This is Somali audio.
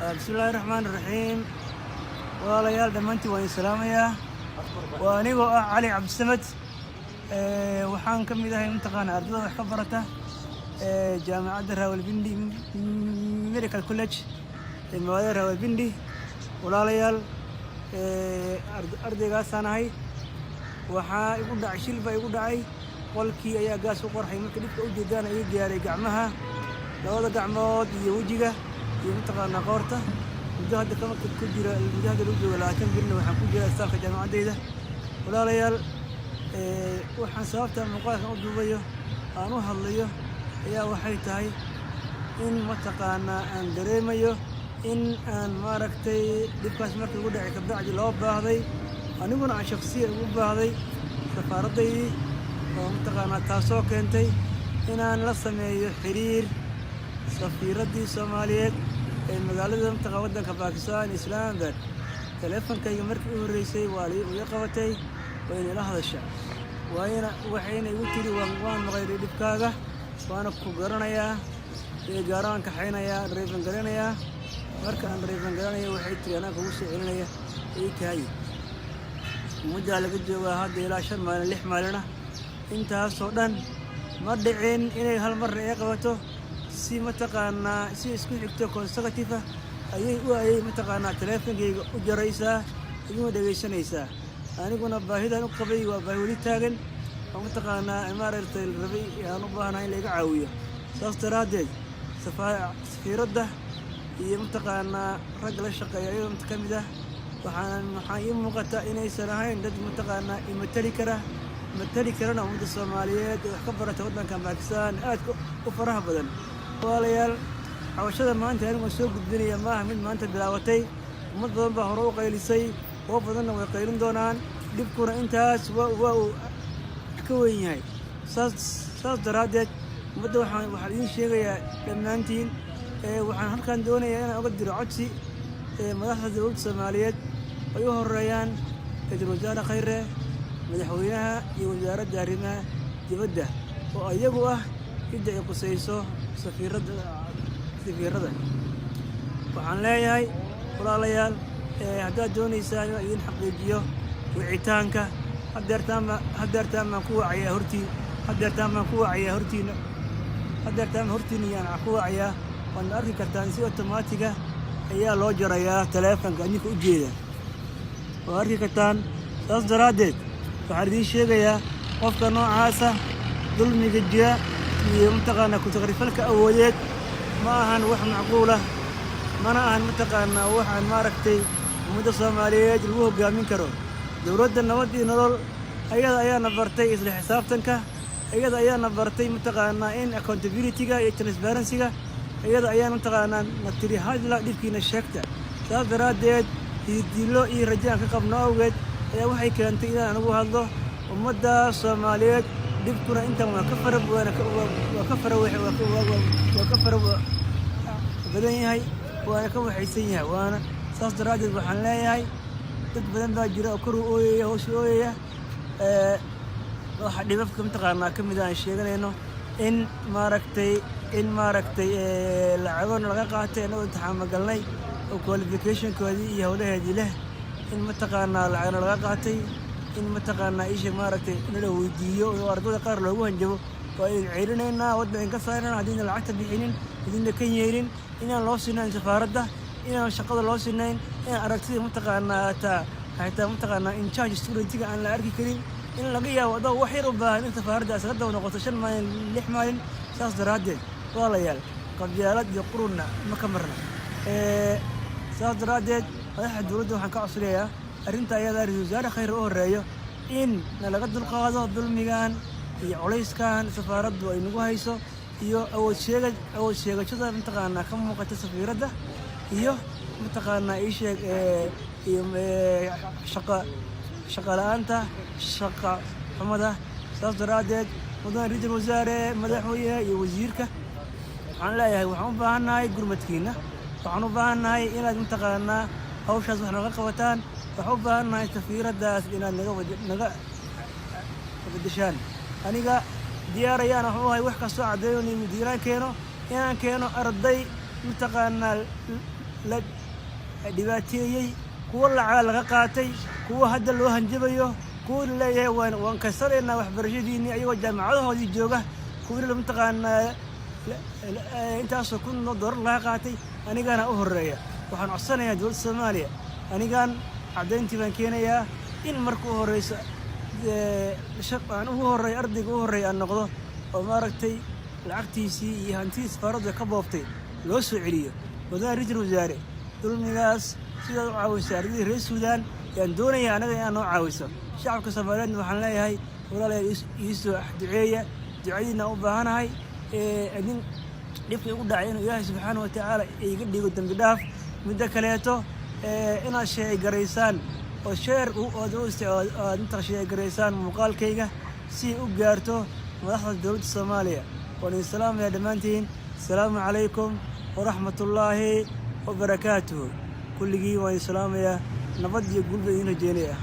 Bismillahi raxmaani raxiim. Walaalayaal, dhammaantiin waan idin salaamayaa. Waa anigoo ah Cali Cabdisamad. Waxaan ka mid ahay, mataqaana, ardada wax ka barata jaamacadda Rawalpindi Medical College ee magaalada Rawalpindi. Walaalayaal, ardaygaasaan ahay. Waxaa igu dhacay shil baa igu dhacay. Qolkii ayaa gaas u qarxay. Marka dhibka ujeedaan iga gaaray gacmaha, labada gacmood iyo wejiga iyo, mataqaanaa, qoorta. Muddo hadda kama ku jira, muddo hadda lagu joogo 20 birna waxaan ku jira isbitaalka jaamacaddayda. Walaalayaal, waxaan sababta muuqaalkan u duubayo, aan u hadlayo, ayaa waxay tahay in, mataqaanaa, aan dareemayo in aan, maaragtay, dhibkaas markii ugu dhacay kabacdi loo baahday, aniguna aan shaksiyan ugu baahday safaaraddaydii oo, mataqaanaa, taasoo keentay inaan la sameeyo xiriir safiiraddii Soomaaliyeed ee magaalada, mataqa, waddanka Bakistan, Islamabad. Taleefonkayga markii u horreysay waa iga qabatay, wayna ila hadasha, waayna waxayna igu tiri: Waan maqlay dhibkaaga, waana ku garanayaa, gaaraan kaxaynayaa, drive garanayaa." Marka aan drive garanayo, waxay tiri: "Anaa kugu soo celinaya, ii kaayi." Muddaa laga joogaa hadda ilaa 5 maalin, 6 maalina. Intaasoo dhan ma dhicin inay hal marna ee qabato. Si, mataqaanaa, si isku xigto, consecutive ah, ayay, mataqaanaa, taleefonkayga u jaraysaa, iguma dhegaysanaysaa. Aniguna baahidan u qabay waa baahi weli taagan oo, mataqaanaa, maaragtay, rabay aan u baahnahay in laiga caawiyo. Saas daraaddeed, safiiradda iyo, mataqaanaa, ragga la shaqeeya ayagoo ka mid ah, waxaa ii muuqata inaysan ahayn dad, mataqaanaa, imatali kara, matali karana ummadda Soomaaliyeed ee wax ka barata waddankan Bakistan aadka u faraha badan. Walaalayaal, cabashada maanta anigu soo gudbinaya maaha mid maanta bilaabatay. Ummad badan baa hore u qaylisay, kuwo badanna way qaylin doonaan. Dhibkuna intaas waa uu ka weyn yahay. Saas daraaddeed, ummadda waxaan idiin sheegayaa dhammaantiin, waxaan halkan doonayaa inaan uga diro codsi madaxda dowladda Soomaaliyeed, ay u horeeyaan Ra-iisul Wasaare Khayre, madaxweynaha iyo Wasaaradda Arrimaha Dibadda, oo iyagu ah cidda ay qusayso safiirada. Waxaan leeyahay, walaalayaal, haddaad doonaysaan inaan idiin xaqiijiyo wicitaanka, haddeertaan baan ku wacayaa hortiin, haddeertaan baan ku wacayaa hortiina, haddeertaan hortiina yaan ku wacayaa. Waadna arki kartaan, si automatic ah ayaa loo jarayaa taleefonka idinka u jeeda, waa arki kartaan. Saas daraaddeed, waxaan idiin sheegayaa qofka noocaasa dulmiga jira iyo, mataqaanaa, ku-takrifalka awoodeed ma ahan wax macquulah, mana ahan, mataqaanaa, waxaan, maaragtay, ummadda Soomaaliyeed lagu hoggaamin karo. Dowladda Nabad iyo Nolol ayada ayaana bartay isla xisaabtanka, iyada ayaana bartay, mataqaanaa, in accountability-ga iyo transparency-ga. Iyada ayaan, mataqaanaa, na tiri: "Hadla, dhibkiina sheegta." Saas daraaddeed, hiidilo iyo rajo aan ka qabno awgeed ayaa waxay keentay inaan anigu hadlo. Ummadda Soomaaliyeed dhibkuna intan waa ka fara badan yahay, waana ka waxaysan yahay. Waana saas daraaddeed waxaan leeyahay, dad badan baa jira oo kor u ooyaya, hoos u ooyaya. Waxa dhibabka, mataqaanaa, ka mid a aan sheeganayno in, maaragtay, lacagona laga qaatay annagoo imtixaamo galnay oo qualificationkoodii iyo howlaheedii leh, in, mataqaanaa, lacagna laga qaatay, in, mataqaanaa, isha, maaragtay, in la weydiiyo oo ardada qaar loogu hanjabo: "Waa idin ceyrinaynaa, waddan idinka saarana haddiina lacagta bixinin, idinna ka yeelin." Inaan loo sinayn safaaradda, inaan shaqada loo sinayn, inaan aragtida, mataqaanaa, taa xitaa, mataqaanaa, in charge studentiga aan la arki karin, in laga yaabo adoo wax yar u baahan in safaaradda isaga daba noqoto 5 maalin, 6 maalin. Saas daraaddeed, walaalayaal, qabyaalad iyo qurunna ma ka marna. Saas daraaddeed, madaxda dowladda waxaan ka codsanayaa arrinta ayadaa, Ra-isul Wasaare Khayr u horeeyo, in nalaga dulqaado dulmigan iyo culayskan safaaraddu ay nagu hayso iyo awood sheegashada, mataqaanaa, ka muuqata safiiradda iyo, mataqaanaa, ii sheeg, iyo shaqa la-aanta, shaqa xumada. Saas daraaddeed, mudane ra-iisul wasaare, madaxweyne iyo wasiirka, waxaan leeyahay, waxaan u baahannahay gurmadkiina. Waxaan u baahannahay inaad, mataqaanaa, hawshaas wax nooga qabataan. Waxaan u baahannahay safiiraddaas inaad naga bedeshaan. Aniga diyaar ayaan waxu ahay wax kastoo caddeeyo diiraan keeno, inaan keeno arday, mataqaanaa, La dhibaateeyey, kuwo lacaga laga qaatay, kuwo hadda loo hanjabayo, kuwo la leeyahay waan kasanaynaa waxbarashadiinii ayagoo jaamacadahoodii jooga, kuwina mataqaanaa intaasoo kun oo doolar laga qaatay. Anigana u horeeya. Waxaan codsanayaa dowladda Soomaaliya, anigan caddayntii baan keenayaa, in marka u horeyso aan ugu horreeya, ardayga u horreeya aan noqdo oo maaragtay lacagtiisii iyo hantidii safaaradda ka booftay loo soo celiyo. Mudane ra-iisul wasaare, dulmigaas sidaad u caawisay ardaydii reer Suudaan yaan doonaya anaga inaad noo caawiso. Shacabka Soomaaliyeedna waxaan leeyahay, walaalayaal, iisoo duceeya, ducadiina u baahanahay. Idin dhibka igu dhacay inuu Ilaahay subxaana wa tacaala iga dhigo dembi dhaaf. Midda kaleeto, inaad share garaysaan oo share ood u aad inta share garaysaan muuqaalkayga si u gaarto madaxda dowladda Soomaaliya. Waan idin salaamaya dhammaantiin. Asalaamu calaykum waraxmatullaahi wabarakaatuhu. Kulligii waan idin salaamayaa. Nabad iyo guul baan idin rajeynaya.